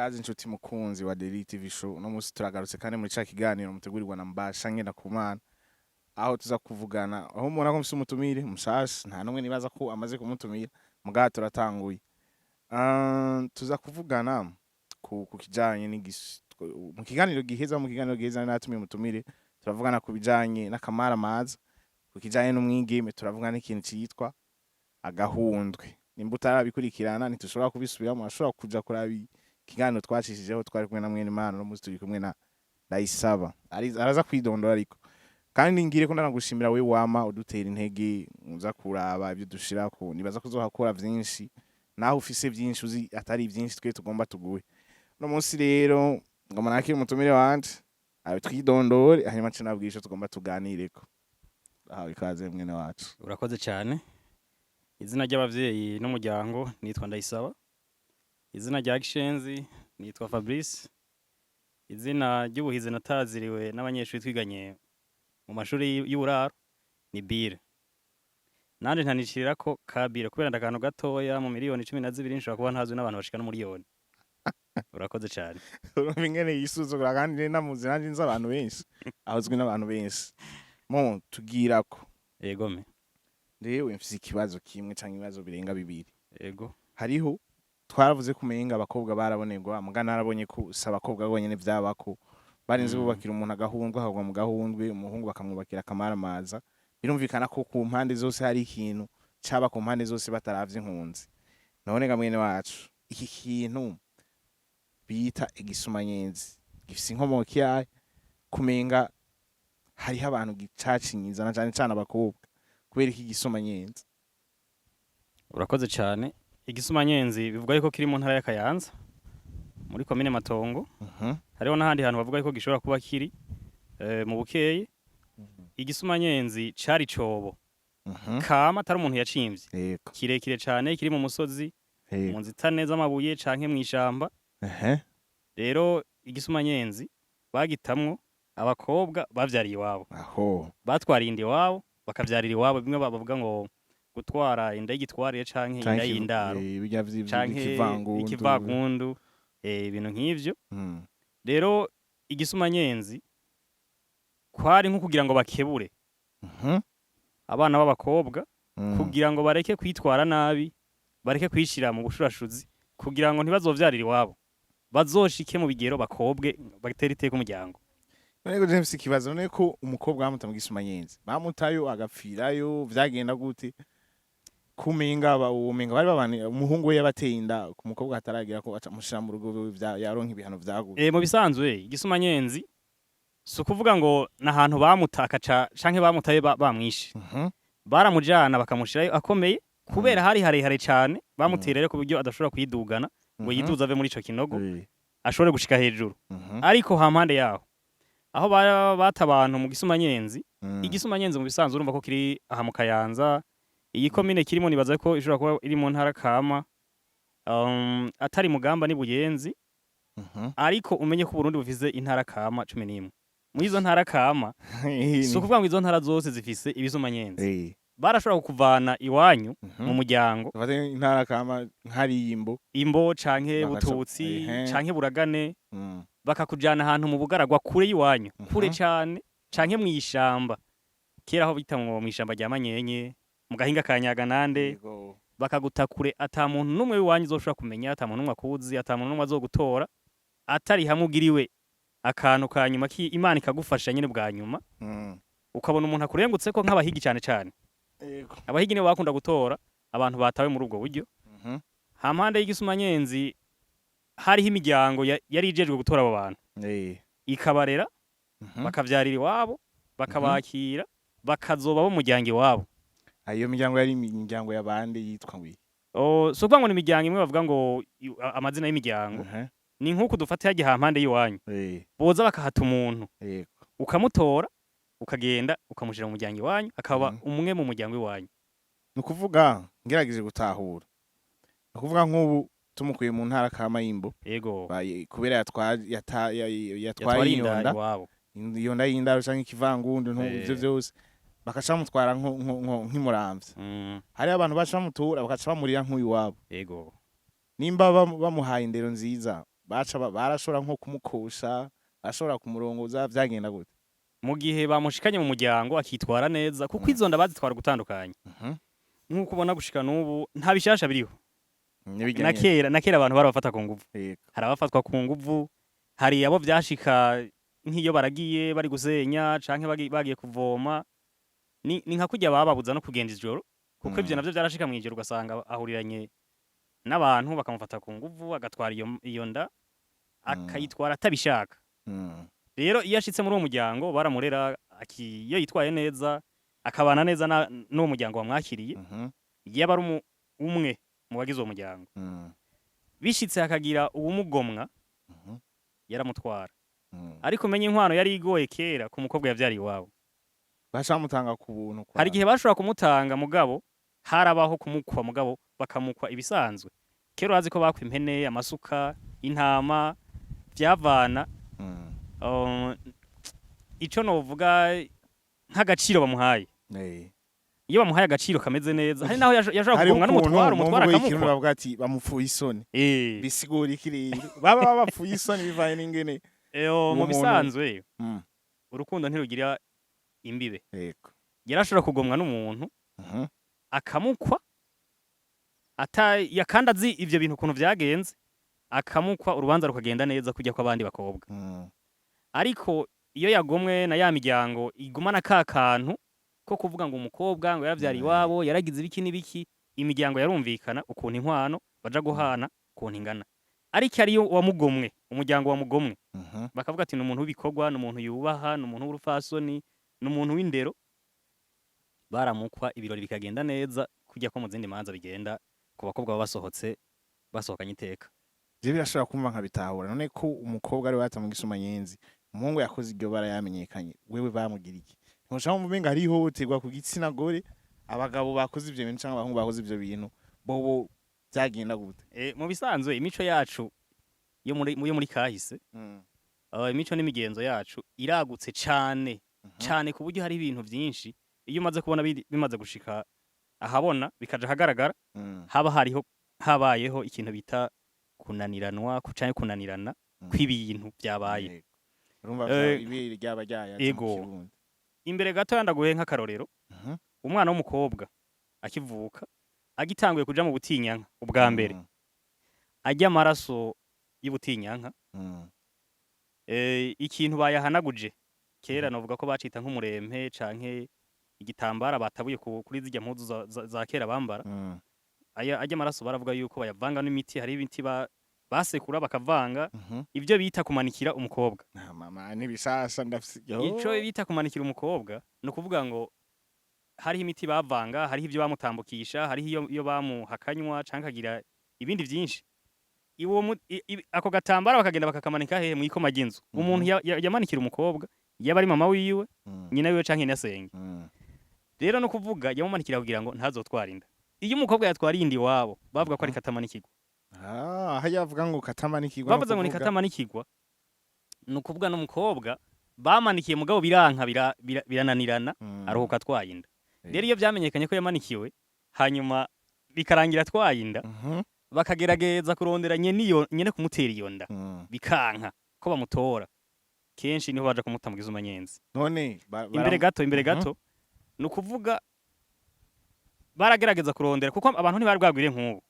Ikaze inshuti mukunzi wa Daily TV Show. Uno munsi turagarutse kandi muri ca kiganiro mutegurirwa na Mbasha ngenda kumana, aho tuza kuvugana, aho mubona ko mfise umutumire mushasha, nta numwe nibaza ko amaze kumutumira mugabo turatanguye. Tuza kuvugana ku kijanye mu kiganiro giheza natumiye umutumire, turavugana ku bijanye n'akamaramaza, ku kijanye n'umwigeme, turavugana n'ikintu citwa agahundwe. Nimba utarabikurikirana, ntitushobora kubisubiramo, ashobora kuja kuraba ikiganiro twacishijeho. Twari kumwe na mwene Imana, uno munsi turi kumwe na Ndayisaba. Araza kwidondora, ariko kandi ngire ko ndanagushimira we wama udutera intege, uza kuraba ibyo dushirako. Nibaza ko uzohakora vyinshi, naho ufise vyinshi uzi atari vyinshi twe tugomba tuguhe. Uno munsi rero ngoma nakire umutumire wanje abe twidondore, hanyuma nce nabwira ico tugomba tuganireko. Ahawe ikaze, mwene wacu. Urakoze cyane. Izina ry'abavyeyi n'umuryango nitwa Ndayisaba, izina rya Gishenzi nitwa Fabrice, izina ry'ubuhizi nataziriwe n'abanyeshuri twiganye mu mashuri y'uburaro ni Bire. Nanje ntanicirira ko kabire kubera ndakantu gatoya mu miliyoni 12 nshobora kuba ntazwi n'abantu bashika n'umuliyoni. Urakoze cyane. Urumva ingene yisuzugura, kandi rero namuzi nanje nzi abantu benshi, ahozwi n'abantu benshi mo tugirako. Yegome. Rewe mfise ikibazo kimwe canke ibibazo birenga bibiri. Yego. Hariho twaravuze kumenga abakobwa barabonerwa, muga narabonye ko si abakobwa bonyene vyabako, barinze bubakira umuntu agahundwe akagwa mu gahundwe, umuhungu bakamwubakira akamaramaza. Birumvikana ko ku mpande zose hari ikintu caba ku mpande zose bataravye inkunzi. None ga mwene wacu, iki kintu bita igisumanyenzi gifise inkomoko yayo? Kumenga hariho abantu gicacinyiza, na cane cane abakobwa. Kubera iki gisumanyenzi? Urakoze cyane. Igisumanyenzi bivuga yuko kiri mu ntara ya Kayanza, muri komine Matongo. Hariho n'ahandi hantu bavuga yuko gishobora kuba kiri mu Bukeye. Igisumanyenzi cari cobo kama atari umuntu yacimvye, kirekire cane, kiri mu musozi, mu nzitane z'amabuye canke mw'ishamba. Rero igisumanyenzi bagitamwo abakobwa bavyariye iwabo, aho batwariye inda iwabo, bakavyarira iwabo, bimwe bavuga ngo gutwara inda y'igitwarire canke inda Canke y'indaro, birya canke vy'ikivangundu. Ikivagundu, ibintu nk'ivyo. Rero igisumanyenzi kwari nko kugira ngo bakebure abana b'abakobwa, kugira ngo bareke kwitwara nabi, bareke kwishira mu bushurashuzi, kugira ngo ntibazovyarire iwabo, bazoshike mu bigero bakobwe, batere iteka umuryango. None ko James, ikibazo, none ko umukobwa bamuta mu gisumanyenzi, bamutayo agapfirayo, vyagenda gute? Kumenga umenga bari babana, umuhungu we yabateye inda ku mukobwa hataragira ko aca mushira mu rugo, yaronka ibihano vyagute? Mu bisanzwe igisumanyenzi si ukuvuga ngo n'ahantu bamutaka canke bamutaye bamwishe. Baramujana bakamushirayo akomeye, kubera hari harehare cane, bamutera rero ku buryo adashobora kwidugana ngo yiduze ave muri ico kinogo, ashobore gushika hejuru. Ariko hampande yaho, aho bata abantu mu gisumanyenzi, igisumanyenzi mu bisanzwe urumva ko kiri aha mu Kayanza. Iyi komine kirimo nibaza ko ishobora kuba iri mu ntara kama, atari Mugamba ni Buyenzi. Ariko umenye ko Burundi bufise intara kama 11. Muri izo ntara kama, si ukuvuga ngo izo ntara zose zifise ibisumanyenzi. Barashobora kukuvana iwanyu mu muryango. Dufate intara kama nk'ariyimbo. Imbo canke Bututsi canke Buragane, bakakujana ahantu mu bugaragwa kure y'iwanyu, kure cane, canke mw'ishamba, kera aho bita ngo mw'ishamba rya Manyenye, mu gahinga ka Nyaganande. Bakaguta kure, ata muntu n'umwe w'iwanyu uzoshobora kumenya, ata muntu n'umwe akuzi, ata muntu n'umwe azogutora, atari hamwe ugiriwe akantu ka nyuma ki Imana ikagufasha nyene bwa nyuma, ukabona umuntu akurengutse ko, nk'abahigi cane cane. Abahigi nibo bakunda gutora abantu batawe muri ubwo buryo. Hampande y'igisumanyenzi hariho imiryango yari ijejwe gutora abo bantu, ikabarera, bakavyarira iwabo, bakabakira, bakazoba bo muryango iwabo. Iyo miryango yari imiryango y'abandi yitwa ngo iki? Oh, si ukuvuga ngo ni imiryango imwe bavuga ngo amazina y'imiryango. Ni nk'uko dufata yagiye hampande y'iwanyu, boza bakahata umuntu, ukamutora, ukagenda ukamushira mu muryango iwanyu, akaba umwe mu muryango iwanyu. Ni ukuvuga, ngerageje gutahura, ni ukuvuga nk'ubu tumukuye mu ntara kama y'Imbo, kubera yatwaye yatwara inda iyonda iwabo, iyo nda y'indaro canke ikivangundu, ivyo vyose, bakaca bamutwara nk'imuramvya. Hariho abantu baca bamutora, bakaca bamurira nk'uyu wabo. Nimba bamuhaye indero nziza. Baca barashobora nko kumukosha, bashobora kumurongoza, vyagenda gute? Mu gihe bamushikanye mu muryango akitwara neza, kuko izo nda bazitwara gutandukanye, nk'uko ubona gushika n'ubu nta bishasha biriho. N'ibijyanye Na kera abantu barabafata ku nguvu. Hari abafatwa ku nguvu, hari abo vyashika nk'iyo baragiye bari gusenya canke bagiye kuvoma, ni nka kurya bababuza no kugenda ijoro, kuko ivyo navyo vyarashika mw'ijoro, ugasanga ahuriranye n'abantu bakamufata ku nguvu, agatwara iyo nda, akayitwara atabishaka. Rero iyo ashitse muri uwo muryango baramurera, iyo yitwaye neza akabana neza n'uwo muryango wamwakiriye, yaba ari umwe mu bagize uwo muryango, bishitse hakagira uwumugomwa, yaramutwara. Ariko umenye inkwano yari igoye kera ku mukobwa yavyariye iwabo. Baca bamutanga ku buntu Hari igihe bashobora kumutanga, mugabo harabaho kumukwa, mugabo bakamukwa ibisanzwe. Kera urazi ko bakwa impene, amasuka, intama, vyavana ico novuga nk'agaciro bamuhaye. Iyo bamuhaye agaciro kameze neza, hari naho yashobora Hariho kugomwa ukuntu n'umutwaro, mu umutwaro mvugo y'ikirundi akamukwa. bavuga ati bamupfuye isoni. Bisigura iki rero? Baba babapfuye isoni bivanye n'ingene uwo Mu muntu bisanzwe urukundo ntirugira imbibe. Yarashobora kugomwa n'umuntu akamukwa ata ya, kandi azi ivyo bintu ukuntu vyagenze, akamukwa, urubanza rukagenda neza kujya kw'abandi bakobwa. Ariko iyo yagomwe na ya miryango igumana ka kantu ko kuvuga ngo umukobwa ngo yaravyara iwabo, yaragize ibiki n'ibiki, imiryango yarumvikana ukuntu inkwano baja guhana ukuntu ingana. Ariko ariyo wamugomwe, umuryango wamugomwe, bakavuga ati ni umuntu w'ibikorwa, ni umuntu yubaha, ni umuntu w'urupfasoni, ni umuntu w'indero, baramukwa, ibirori bikagenda neza kujya ko mu zindi manza bigenda ku bakobwa baba basohotse basohokanye iteka. Je birashobora kumva nkabitahura. None ko umukobwa ari we yata mu gisumanyenzi, umuhungu yakoze iryo bara yamenyekanye, wewe bamugira iki? Ntushaka kumva umenga hari ihohoterwa ku gitsina gore? Abagabo bakoze ivyo bintu canke abahungu bakoze ivyo bintu, bobo vyagenda gute? Mu bisanzwe imico yacu yo muri kahise, imico n'imigenzo yacu iragutse cane cane, ku buryo hari ibintu vyinshi iyo umaze kubona bimaze gushika ahabona, bikaja ahagaragara, haba hariho habayeho ikintu bita kunaniranwa canke kunanirana kw'ibintu vyabaye. Yego. Urumva ibere ryaba ryayaze mu Kirundi. Imbere gato yandaguhe nk'akarorero, umwana w'umukobwa akivuka, agitanguye kuja mu butinyanka ubwa mbere, arya amaraso y'ubutinyanka, ikintu bayahanaguje kera, novuga ko bacita nk'umurempe canke igitambara batabuye kuri zirya mpuzu za kera bambara, aya arya amaraso baravuga yuko bayavanga n'imiti, hari imiti basekura bakavanga, ivyo bita kumanikira umukobwa. Ah, mama, n'ibishasha ndafise. Ico bita kumanikira umukobwa ni ukuvuga ngo hariho imiti bavanga, hariho ivyo bamutambukisha, hariho iyo bamuha akanywa canke akagira ibindi vyinshi. Iwo ako gatambara bakagenda bakakamanika hehe? Mw'ikoma ry'inzu. Umuntu yamanikira umukobwa yaba ari mama wiwe, nyina wiwe canke nyinasenge. Rero no kuvuga yamumanikira kugira ngo ntazotware inda. Iyo umukobwa yatwara inda iwabo, bavuga ko ari katamanikirwa. Ah, hajya bavuga ngo katamanikirwa no Bavuze ngo ni kuvuga katamanikirwa, ni ukuvuga n'umukobwa bamanikiye mugabo biranka, birananirana, aruhuka atwaye inda. Rero iyo vyamenyekanye ko yamanikiwe, hanyuma bikarangira atwaye inda, bakagerageza kurondera nyene iyo nyene kumutera iyo nda, bikanka ko bamutora, kenshi niho baja kumuta mu gizumanyenzi. None Imbere gato, imbere gato, ni ukuvuga baragerageza kurondera, kuko abantu ntibari bwagwire nk'ubu.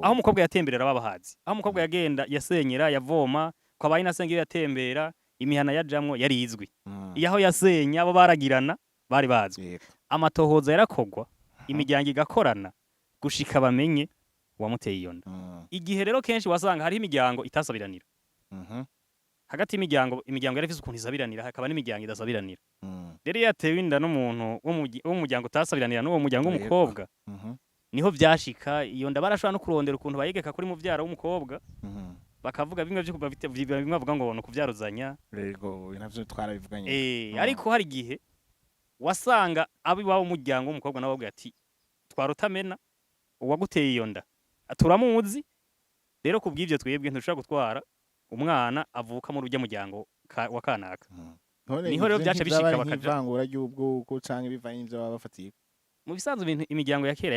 Aho umukobwa yatemberera babahazi, aho umukobwa yagenda yasenyera, yavoma kwa ba nyinasenge, iyo yatembera, imihana yajamwo yari izwi, iyo aho yasenya abo baragirana bari bazwi. Amatohoza yarakogwa, imiryango igakorana gushika bamenye uwamuteye iyo nda. Igihe rero kenshi wasanga hariho imiryango itasabiranira. Hagati y'imiryango, imiryango yari ifise ukuntu isabiranira, hakaba n'imiryango idasabiranira. Rero iyo yatewe inda n'umuntu wo mu muryango utasabiranira n'uwo muryango w'umukobwa, niho vyashika iyo nda barashobora no kurondera ukuntu bayegeka kuri muvyara w'umukobwa, bakavuga bimwe vyo bimwe bavuga ngo ni ukuvyaruzanya. Yego, navyo twarabivuganye. Ariko hari igihe wasanga abo iwabo w'umuryango w'umukobwa nabo bavuga ati twarutamena uwaguteye iyo nda turamuzi, rero kubw'ivyo twebwe ntidushobora gutwara umwana avuka muri urya muryango wa kanaka. None Niho rero ivyo vyaca ntivyaba bishika ari bakaja nk'ivangura ry'ubwoko canke bivanye n'ivyo baba bafatiye? Mu bisanzwe ibintu imiryango ya kera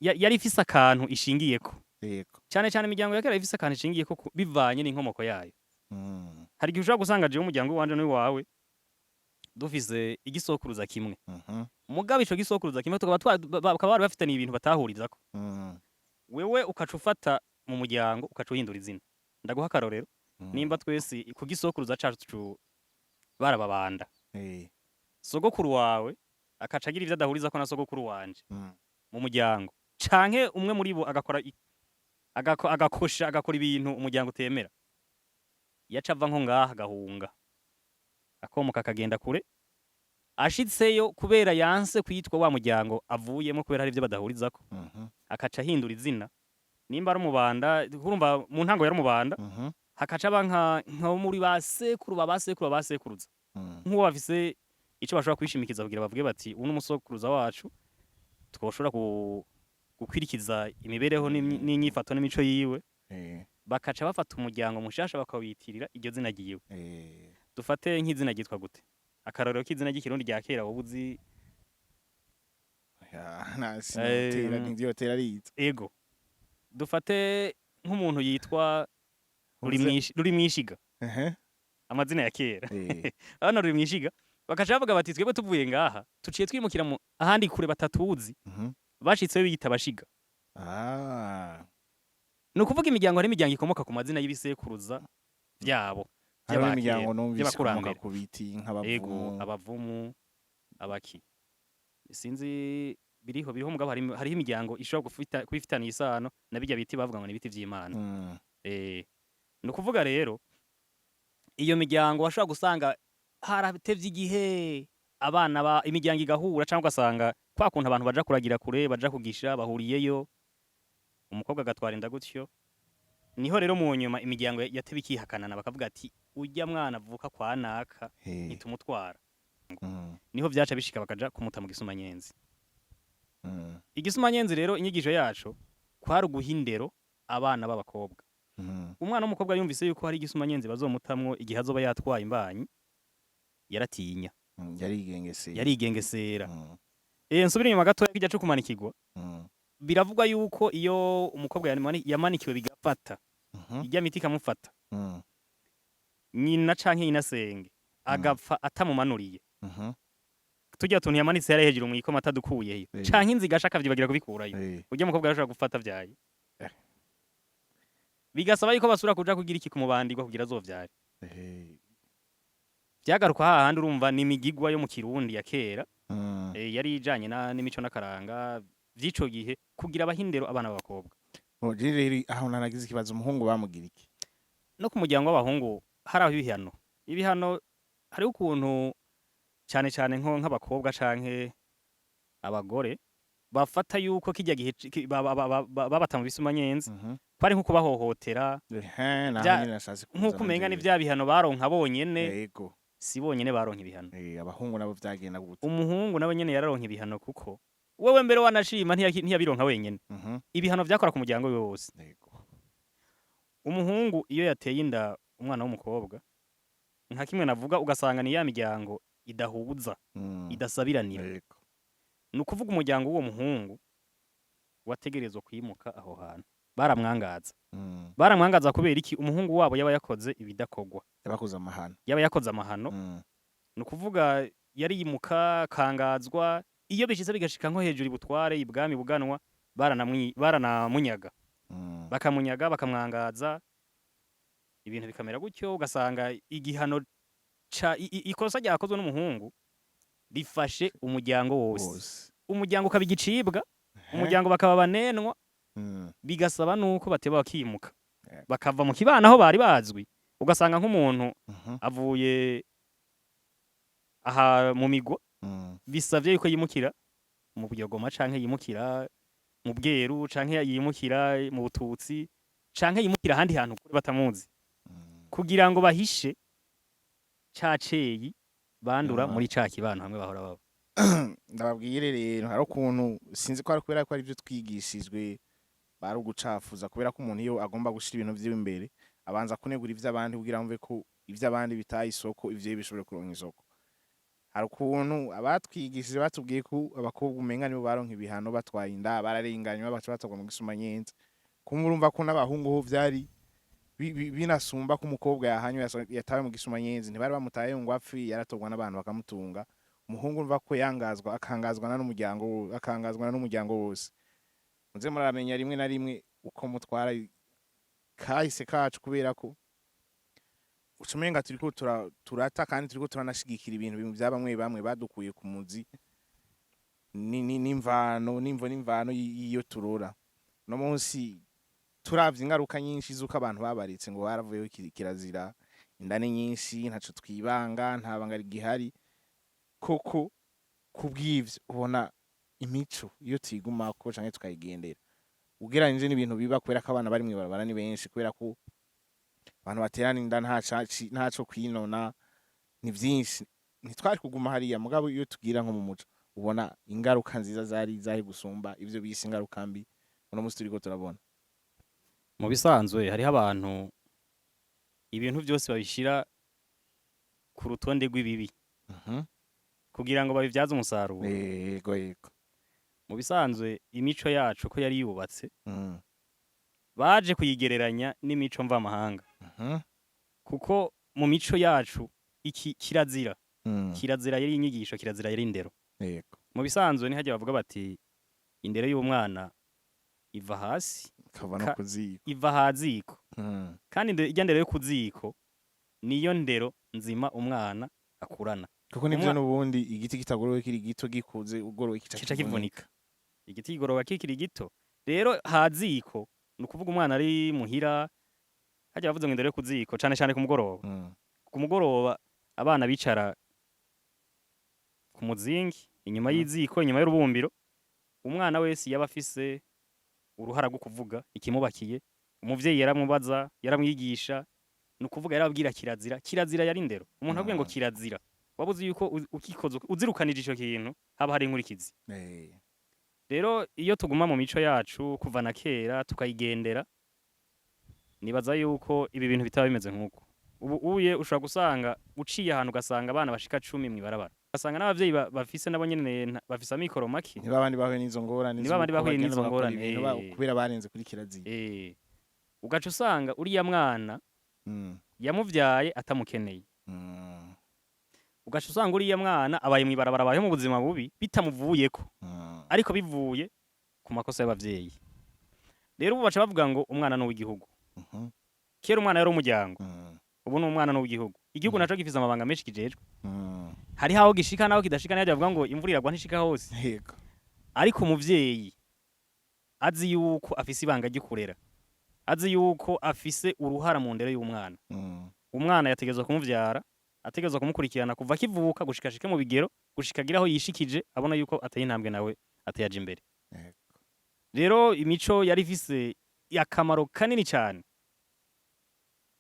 yari ifise akantu ishingiyeko. Yego. Cyane cyane imiryango ya kera ifise akantu ishingiye ko bivanye n'inkomoko yayo. Hari igihe ushobora gusanga jewe umuryango wanje n'uwawe dufise igisokuruza kimwe, mugabo ico gisokuruza kimwe tukaba bakaba bari bafitaniye ibintu batahurizako. Wewe ukaca ufata mu muryango, ukaca uhindura izina. Ndaguha akarorero. Nimba twese ku gisokuruza cacu barababanda, sogokuru wawe akaca agira ivyo adahurizako na sogokuru wanje mu muryango, canke umwe muri bo agakora agakosha, agakora ibintu umuryango utemera, yaca ava nko ngaha agahunga, akomoka, akagenda kure. Ashitseyo, kubera yanse kwitwa wa muryango avuyemo, kubera hari ivyo badahurizako, akaca ahindura izina. Nimba ari umubanda, urumva mu ntango yari umubanda, hakaca aba nka muri ba sekuru ba basekuru ba basekuruza, nk'uwo bafise ico bashobora kwishimikiza kugira bavuge bati: "Uyu ni umusokuruza wacu, twoshobora gukwirikiza imibereho n'inyifato n'imico yiwe." Bakaca bafata umuryango mushasha, bakawitirira iryo zina ryiwe. Dufate nk'izina ryitwa gute? Akarorero k'izina ry'Ikirundi rya kera wowe uzi? Ya, nta sinotera, ntivyotera riza. Ego, dufate nk'umuntu yitwa Rurimwishiga. Amazina ya kera. Abana Rurimwishiga bakaca bavuga bati: "Twebwe tuvuye ngaha, tuciye twimukira mu ahandi kure batatuzi." Bashitseyo biyita Abashiga. Ni ukuvuga imiryango, hari imiryango ikomoka ku mazina y'ibisekuruza vyabo Hariho vy'abakera, imiryango numvise ikomoka by'abakurambere. ku biti, Ego. nk'abavumu. Abavumu, abaki, sinzi, biriho biriho, mugabo hariho imiryango ishobora kuba ifitaniye isano na bijya biti bavuga ngo ni ibiti vy'Imana. Ni ukuvuga rero iyo miryango washobora gusanga haratevye igihe abana ba imiryango igahura, cyangwa ugasanga kwa kuntu abantu baja kuragira kure, baja kugisha, bahuriyeyo, umukobwa agatwara inda gutyo. Niho rero mu nyuma imiryango yatebe ikihakanana, bakavuga ati: "Ujya mwana avuka kwa naka, ntitumutwara." Niho vyaca bishika bakaja kumuta mu gisumanyenzi. Igisumanyenzi rero, inyigisho yaco kwari uguha indero abana b'abakobwa. Umwana w'umukobwa yumvise yuko hari igisumanyenzi bazomutamwo igihe azoba yatwaye imbanyi, yaratinya. Yarigengesera. Yarigengesera. Nsubire inyuma gatoya, kijya co kumanikirwa. Biravugwa yuko iyo umukobwa yamanikiwe bigafata, ijya miti ikamufata, nyina canke nyinasenge agapfa atamumanuriye, tujya tuntu yamanitse yari hejuru mu ikoma atadukuyeyo, canke inzu igasha akavyibagira kubikurayo, urya mukobwa yarashobora gufata avyaye. Bigasaba yuko basubira kuja kugira iki, kumubandirwa kugira azovyare. Vyagaruka hahandi. Urumva ni imigigwa yo mu Kirundi ya kera, yari ijanye n'imico n'akaranga vy'ico gihe, kugira abahindero abana b'abakobwa. Oh, je rero aho nanagize ikibazo, umuhungu bamugira iki? No ku muryango w'abahungu hari aho ibihano, hariho ukuntu cane cane nko nk'abakobwa canke abagore bafata yuko kijya gihe babata mu bisumanyenzi, kwari nko kubahohotera. Ehe, naho nyene nashatse kuza. Nk'uko umenga nanje. ni vya bihano baronka bonyene. Si bonyene baronka ibihano. Abahungu nabo vyagenda gute? Umuhungu nawe nyene yararonka ibihano, kuko wewe mbere wanashima ntiyabironka wenyene. Ibihano vyakora ku muryango wiwe wose. Umuhungu iyo yateye inda umwana w'umukobwa, nka kimwe navuga, ugasanga ni ya miryango idahuza, idasabiranira, ni ukuvuga umuryango w'uwo muhungu wategerezwa kwimuka aho hantu. Baramwangaza. Baramwangaza kubera iki? Umuhungu wabo yaba yakoze ibidakorwa. Yabakoze amahano. Yaba yakoze amahano. Ni ukuvuga yari yimuka, akangazwa. Iyo bishitse bigashika nko hejuru ibutware, ibwami, buganwa, baranamunyaga. Bakamunyaga, bakamwangaza, ibintu bikamera gutyo. Ugasanga igihano ca ikosa ryakozwe n'umuhungu rifashe umuryango wose. Wose. Umuryango ukaba igicibwa, umuryango bakaba banenwa. Bigasaba nuko bateba bakimuka, bakava mu kibano aho bari bazwi. Ugasanga nk'umuntu avuye aha mu migwa, bisavye yuko yimukira mu Buyogoma, canke yimukira mu Bweru, canke yimukira mu Bututsi, canke yimukira ahandi hantu kure batamuzi, kugira ngo bahishe ca ceyi bandura muri ca kibano hamwe bahora baba. Ndababwire rero, hari ukuntu, sinzi ko ari kubera ko ari byo twigishijwe, bari ugucafuza, kubera ko umuntu iyo agomba gushira ibintu vyiwe imbere abanza kunegura ivy'abandi kugira mve ko ivy'abandi bitaye isoko, ivyo bishobore kuronka isoko. Hari ukuntu abatwigishije batubwiye ko abakobwa umenga nibo baronka ibihano, batwaye inda, bararenganywa, baca batagwa mu gisumanyenzi. Kumva urumva ko n'abahungu ho vyari binasumba ko umukobwa yahanywe yatawe mu gisumanyenzi, ntibari bamutaye ngo apfe, yaratorwa n'abantu bakamutunga. Umuhungu urumva ko yangazwa, akangazwa n'umuryango, akangazwa n'umuryango wose. Muze muramenya rimwe na rimwe uko mutwara kahise kacu, kubera ko ucumenga turiko turata kandi turiko turanashigikira ibintu bimwe vya bamwe bamwe badukuye ku muzi n'imvano n'imvo n'imvano y'iyo turora no munsi. Turavye ingaruka nyinshi z'uko abantu babaretse ngo baravuyeho kirazira, inda ni nyinshi, ntaco twibanga, nta banga rigihari koko. Kubw'ivyo ubona imico iyo tuyigumako canke tukayigendera ugereranyije n'ibintu biba, kubera ko abana bari mw'ibarabara ni benshi, kubera ko abantu baterana inda ntaco kwinona ni vyinshi, ntitwari kuguma hariya. Mugabo iyo tugira nko mu muco, ubona ingaruka nziza zari gusumba ivyo bise ingaruka mbi uno munsi turiko turabona. Mu bisanzwe hariho abantu ibintu byose babishira ku rutonde rw'ibibi kugira ngo babibyaze umusaruro. Yego yego. Mu bisanzwe imico yacu ko yari yubatse, baje kuyigereranya n'imico mvamahanga, kuko mu mico yacu iki kirazira, kirazira yari inyigisho, kirazira yari indero. Mu bisanzwe ni hajya bavuga bati indero y'umwana iva hasi Ikava no kuziko. Iva haziko. Kandi irya ndero yo kuziko niyo ndero nzima umwana akurana. Kuko nivyo, n'ubundi igiti kitagorowe kiri gito, gikuze ugorowe kica kica kivunika. Igiti kigoroba kikiri gito. Rero haziko ni ukuvuga umwana ari muhira, hajya bavuze ngo indero yo kuziko cane cane ku mugoroba. Ku mugoroba abana bicara ku muzingi inyuma y'iziko, inyuma y'urubumbiro. Umwana wese yaba afise uruhara rwo kuvuga ikimubakiye. Umuvyeyi yaramubaza, yaramwigisha, ni ukuvuga yarababwira kirazira. Kirazira yari indero. Umuntu akubwiye ngo kirazira, waba uzi yuko ukikoze uzirukanije ico kintu haba hari inkurikizi. Rero iyo tuguma mu mico yacu kuva na kera tukayigendera, nibaza yuko ibi bintu bitaba bimeze nk'uko ubu uye. Ushobora gusanga uciye ahantu ugasanga abana bashika 10 mw'ibarabara, ugasanga n'abavyeyi bafise nabo nyene bafise amikoro make. Niba abandi bahuye n'izo ngorane Niba abandi z'uko bahuye bagenda n'izo bagakora ngorane, ibintu kubera barenze kuri kirazira. Ugaca usanga uriya mwana yamuvyaye atamukeneye. Ugaca usanga uriya mwana abaye mw'ibarabara, abayeho mu buzima bubi bitamuvuyeko, ariko bivuye ku makosa y'abavyeyi. Rero ubu baca bavuga ngo umwana ni uw'igihugu. Kera umwana yari umuryango, ubu ni umwana n'uw'igihugu. Igihugu naco gifise amabanga menshi kijejwe. Hariho aho gishika n'aho kidashika. Niyo bavuga ngo imvura iragwa ntishika hose. Ariko umuvyeyi azi yuko afise ibanga ryo kurera, azi yuko afise uruhara mu ndero y'umwana, umwana yategerezwa kumuvyara, ategerezwa kumukurikirana kuva akivuka gushika ashike mu bigero, gushika agire aho yishikije, abona yuko ateye intambwe nawe ateyaje imbere. Rero imico yari ifise akamaro kanini cyane,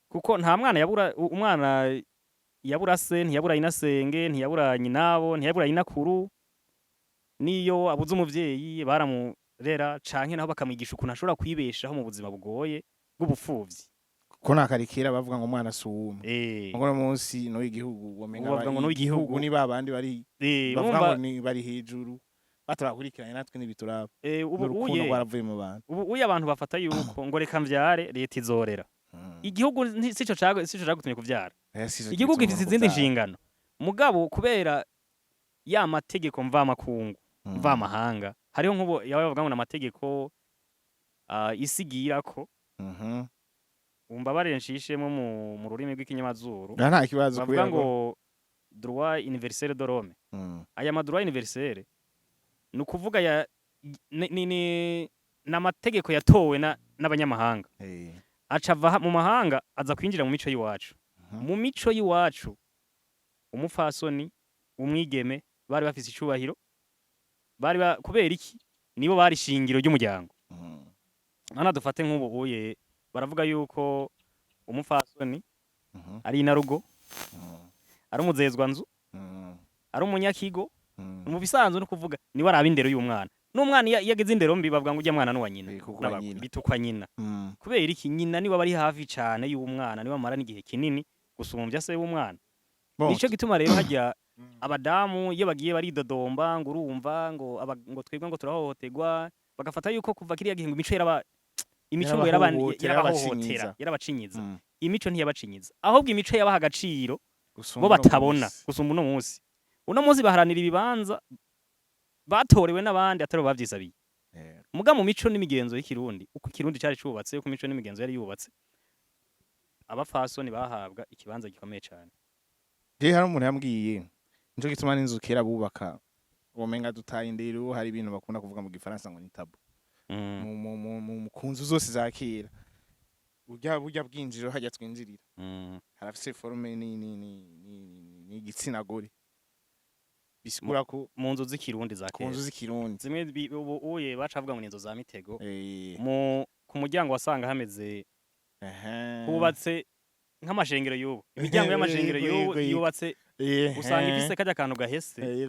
kuko nta mwana yabura umwana yabura se, ntiyabura inasenge, ntiyabura nyinabo, ntiyabura inakuru. Niyo abuze umuvyeyi baramurera, canke naho bakamwigisha ukuntu ashobora kwibeshaho mu buzima bugoye bw'ubupfuvyi. Kuko nakare kera bavuga ngo umwana si uwumwe. Ngo uno munsi n'uw'igihugu, womenga Ubu bavuga ngo n'uw'igihugu. Igihugu ni babandi bari bavuga ngo ni bari hejuru batabakurikiranye, natwe ntibituraba. Ubu n'urukundo uye rwaravuye mu bantu. Ubu uye abantu bafata yuko ngo reka mvyare, leta izorera. Igihugu sico cagutumye kuvyara. Sico Igihugu gituma gifise izindi kuvyara. nshingano, mugabo kubera ya mategeko mvamakungu, mvamahanga, hariho nk'ubu yaba bavuga ngo n'amategeko isigirako. Umbabarire nshishemo mu rurimi rw'ikinyamazuru. Nta kibazo. Bavuga kubera ngo droit universel de l'homme. Aya ma droit universel ni ukuvuga ya ni n'amategeko yatowe n'abanyamahanga, aca ava mu mahanga aza kwinjira mu mico y'iwacu. Mu mico y'iwacu umupfasoni, umwigeme bari bafise icubahiro, bari kubera iki? Nibo bari shingiro ry'umuryango. None dufate nk'ubu uye baravuga yuko umupfasoni ari inarugo, ari umuzezwanzu, ari umunyakigo. Mu bisanzwe no kuvuga niwe araba indero y'umwana, n'umwana iyo ageze indero mbi bavuga ngo ujya mwana n'uwa nyina. Kuko wa nyina. Bitukwa nyina. Kubera iki? Nyina niwe aba ari hafi cane y'umwana, niwe amara n'igihe kinini gusumbya se w'umwana. Bon. Nico gituma rero hajya abadamu iyo bagiye baridodomba ngo urumva ngo ngo twebwe ngo turahohoterwa, bagafata yuko kuva kiriya gihe ngo imico yaraba Imico ngo Yarabahohotera, yarabahohotera, yarabacinyiza. Yarabacinyiza. Imico ntiyabacinyiza, ahubwo imico yabaha agaciro Gusumba bo uno batabona munsi. Gusumba uno munsi. Uno munsi baharanira ibibanza batorewe n'abandi atari bo bavyisabiye. Muga mu mico n'imigenzo y'Ikirundi, uko Ikirundi cari cubatse, uko imico n'imigenzo yari yubatse, abapfasoni bahabwa ikibanza gikomeye cane. Je hari umuntu yambwiye, nico gituma n'inzu kera bubaka womenga dutaye indero. Hari ibintu bakunda kuvuga mu Gifaransa ngo ni tabou. Ku nzu zose za kera, burya burya bwinjiriro hajya twinjirira, harafise forme ni igitsina gore, bisigura ko Mu nzu z'Ikirundi za ku nzu kera, z'Ikirundi, zimwe ubu uye baca bavuga ngo ni inzu za mitego, mu ku muryango wasanga hameze hubatse nk'amashengero y'ubu, imiryango y'amashengero y'ubu yubatse, usanga ifise karya kantu gahese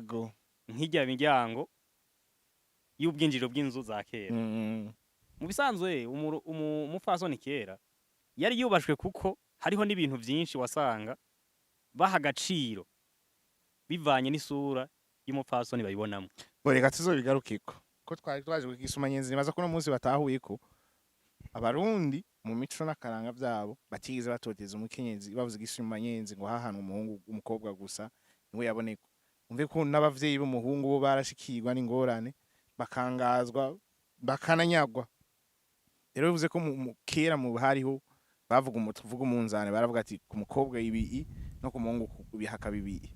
nk'irya miryango y'ubwinjiriro bw'inzu za kera. Mu bisanzwe umupfasoni kera yari yubashwe, kuko hariho n'ibintu vyinshi wasanga baha agaciro bivanye n'isura y'umupfasoni babibonamwo. Bo reka tuzobigarukeko, ko twari twaje kugisoma nyenzi. Nibaza ko uno munsi batahuye ko Abarundi mu mico n'akaranga vyabo batigeze batoteza umukenyezi. Bavuze igisuma nyenzi ngo hahanwe umuhungu, umukobwa gusa niwe yaboneka. Umve ko n'abavyeyi b'umuhungu bo barashikirwa n'ingorane, bakangazwa, bakananyagwa. Rero bivuze ko kera mu hariho bavuga tuvuga umunzane, baravuga ati ku mukobwa ibi no ku muhungu bihaka bibi.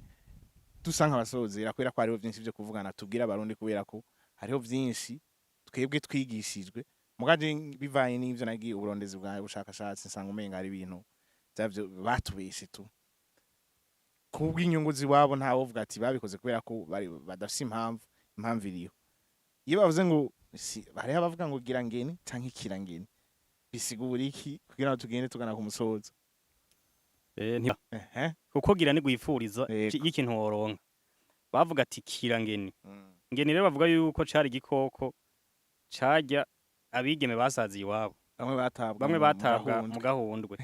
Dusa nk'abasozera, kubera ko hariho vyinshi vyo kuvugana tubwira Abarundi, kubera ko hariho vyinshi twebwe twigishijwe mugaje bivanye n'ivyo nagiye uburondezi bwawe ubushakashatsi, nsanga umenga hari ibintu vyavyo batubeshe tu kubw'inyungu ziwabo. Ntawovuga ati babikoze kubera ko bari badafise impamvu. Impamvu iriho. Iyo bavuze ngo si, hariho abavuga ngo gira ngeni canke kira ngeni, bisigura iki, kugira ngo tugende tugana ku musozo? Kuko gira ni gwifuriza y'ikintu woronka. Bavuga ati kira ngeni. Ngeni rero bavuga yuko cari igikoko carya abigeme basaziye iwabo, bamwe batabwa bamwe mu batabwa gahundwe. Mu gahundwe.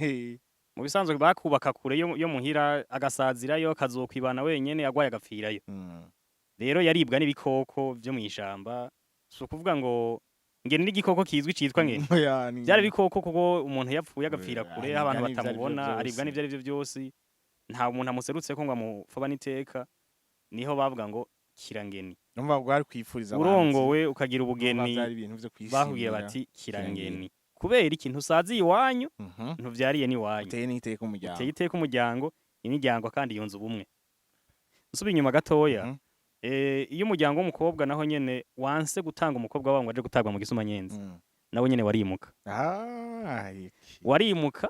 Mu bisanzwe bakubaka kure yo muhira, agasazirayo, akazokwibana wenyene, agwaye agapfirayo. Rero yaribwa n'ibikoko vyo mw'ishamba. Si ukuvuga ngo ngeni n'igikoko kizwi citwa ngeni. Oya, Vyari ibikoko, kuko umuntu yapfuye agapfira kure aho abantu aribwa n'ivyo arivyo batamubona, vyose. Aribwa n'ivyo arivyo vyose, nta muntu amuserutseko ngo amupfobane iteka. Niho bavuga ngo kirangeni. Numva bwari kwifuriza abanzi. Urongowe ukagira Numva ubugeni, vyari ibintu vyo bahugiye kwishimira. bati Kirangeni. kirangeni, kubera ikintu usaziye iwanyu, ntuvyariye n'iwanyu, uteye n'iteka umuryango. Uteye iteka umuryango, imiryango kandi yunze ubumwe. Nsubiye inyuma gatoya, iyo umuryango w'umukobwa naho nyene wanse gutanga umukobwa wabo ngo aje gutabwa mu gisumanyenzi, nawe nyene warimuka. Ah, iki. Warimuka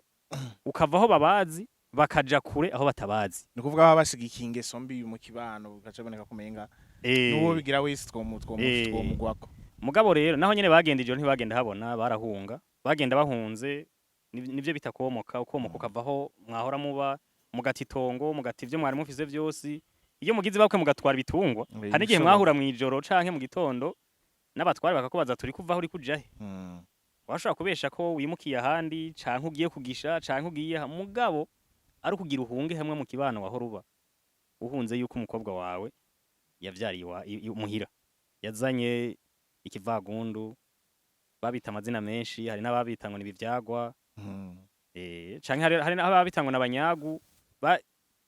ukava aho babazi, bakaja kure aho batabazi. Ni ukuvuga baba bashigikiye ingeso mbi mu kibano, bigaca biboneka kumenga n'uwo bigira wese twomugwako. Mugabo rero naho nyene bagenda ijoro, ntibagenda habona, barahunga, bagenda bahunze. Nivyo bita komoka. Ukomoka ukavaho mwahora muba, mugata itongo, mugata ivyo mwari mufise vyose. Iyo mugize bakwe mugatwara ibitungwa, hari n'igihe mwahura mw'ijoro canke mu gitondo n'abatware, bakakubaza turi kuvaho uri kuja he? Washobora kubesha ko wimukiye ahandi, canke ugiye kugisha, canke ugiye aha, mugabo ari ukugira uhunge hamwe mu kibano wahora uba, uhunze yuko umukobwa wawe yavyariye muhira, yazanye ikivagundu. Babita amazina menshi, hari n'ababita ngo nibivyagwa, canke hari n'ababita ngo n'abanyagu.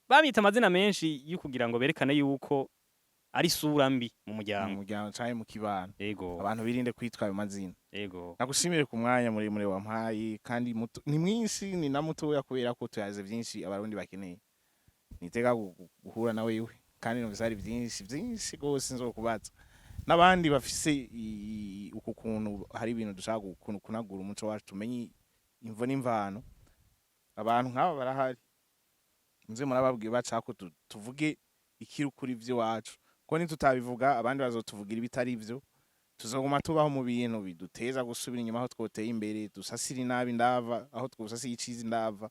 Babita amazina menshi yo kugira ngo berekane yuko ari isura mbi mu mu muryango. Muryango canke mu kibano. Abantu birinde kwitwa ayo mazina. Nagushimire ku mwanya muremure wampaye, kandi muto ni mwinshi ni na mutoya, kubera ko tuyaze vyinshi Abarundi bakeneye. Nitega guhura na wewe, kandi numvise hari vyinshi vyinshi gose nzokubaza, n'abandi bafise uku kuntu hari ibintu dushaka kunagura umuco wacu, tumenye imvo n'imvano. Abantu nk'aba barahari, muze murababwiye bacako tuvuge ikiri ukuri vy'iwacu, ko nitutabivuga abandi bazotuvugira ibitari ivyo. Tuzoguma tubaho mu bintu biduteza gusubira inyuma aho twoteye imbere, dusasira inabi ndava aho twosasiye iciza indava.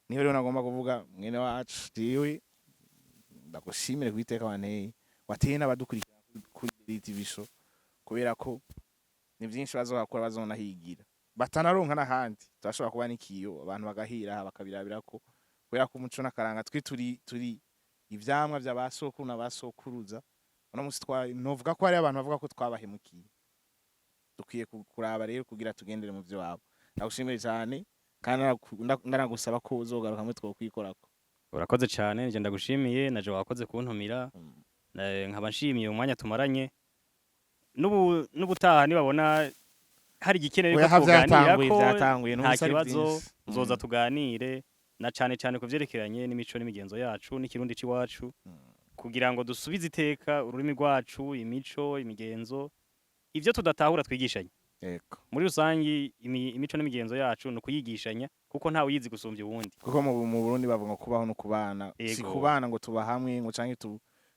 Niho rero nagomba kuvuga, mwene wacu, jewe ndagushimire kwiteka wanteye, wateye n'abadukurikira kuri TV Show, kubera ko ni vyinshi bazohakora, bazonahigira batanaronka n'ahandi. Turashobora kuba n'ikiyo abantu bagahira bakabirabirako, kubera ko umuco n'akaranga twe turi ivyamwa vya ba sokuru na ba sokuruza. Uno musi novuga ko hari abantu bavuga ko twabahemukiye. Dukwiye kuraba rero kugira tugendere mu vyo wabo. Ndagushimiye cyane kandi ndanagusaba ko uzogaruka muri twokwikorako. Urakoze cyane, nje ndagushimiye, naje wakoze kuntumira. Nkaba nshimiye umwanya tumaranye. N'ubutaha nibabona hari igikenewe Oya, ko ha tuganira vyatanguye ko vyatanguye nta n'ubusa ari kibazo, vyinshi. uzoza tuganire, na cane cane ku vyerekeranye n'imico n'imigenzo yacu n'ikirundi c'iwacu, kugira ngo dusubize iteka ururimi rwacu, imico, imigenzo, ivyo tudatahura twigishanye. Muri rusangi imico n'imigenzo yacu ni ukuyigishanya, kuko ntawe uyizi gusumbya uwundi. Kuko mu Burundi bavuga ngo kubaho no kubana, si kubana ngo tuba hamwe ngo canke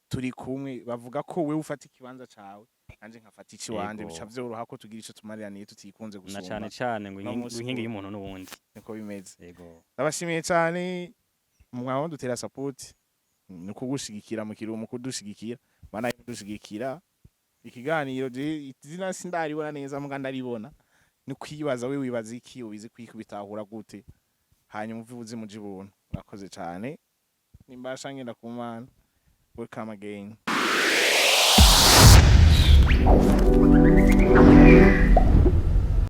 turi kumwe. Bavuga ko wewe ufata ikibanza cawe, nanje nkafata iciwanje, bica vyoroha ko tugira ico tumariraniye tutikunze Na gusumba. cane cane ngo No munsi inkingi ku- y'umuntu n'uwundi. Niko bimeze. Ndabashimiye Ndabashimiye cyane, mwaho dutera support ni kugushigikira mu kirumu kudushigikira mana kudushigikira. Ikiganiro je izina sindaribona neza, muga ndaribona ni kwibaza. We wibaza iki? Ubizi kwikubitahura gute? Hanyuma uve ubuzimu jibuntu. Urakoze cyane, nimbasha ngenda ku Mana. Welcome again.